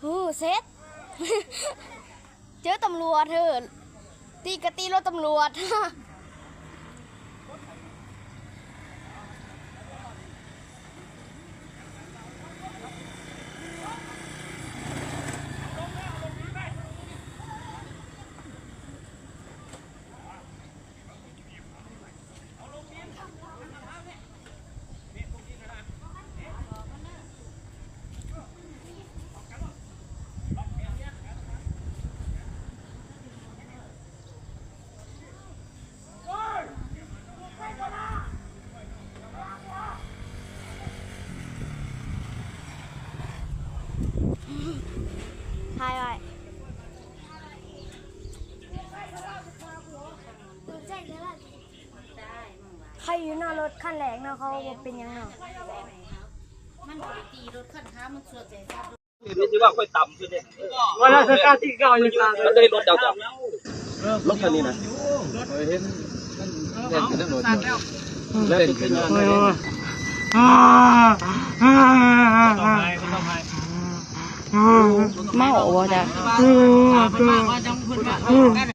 ໂອ້ ເສັດ ເຈີຕຳຫຼວດເຮີ້ນ ຕີກະຕີລົດຕຳຫຼວດ. ຖ່າຍໄວ້ ໃຜຢູ່ໜ້າລົດຄັນແລກເນາະ ເຂົາບໍ່ເປັນຫຍັງເນາະ. ມັນບໍ່ໄດ້ຕີລົດຄັນຂາ ມັນສວດໃສ່ຊັບ. ນີ້ຊິວ່າຂ້ອຍຕ່ຳຂຶ້ນເດ້ ວ່າລາຊະກາທີ່ເກົ່າຢູ່ ມັນໄດ້ລົດເຈົ້າບໍ່? ລົດຄັນນີ້ນະ ຂ້ອຍເຫັນມັນແລ່ນຂຶ້ນທາງໂດດຢູ່ ແລ່ນຂຶ້ນມາ ເມົາບໍ່ຈັກ.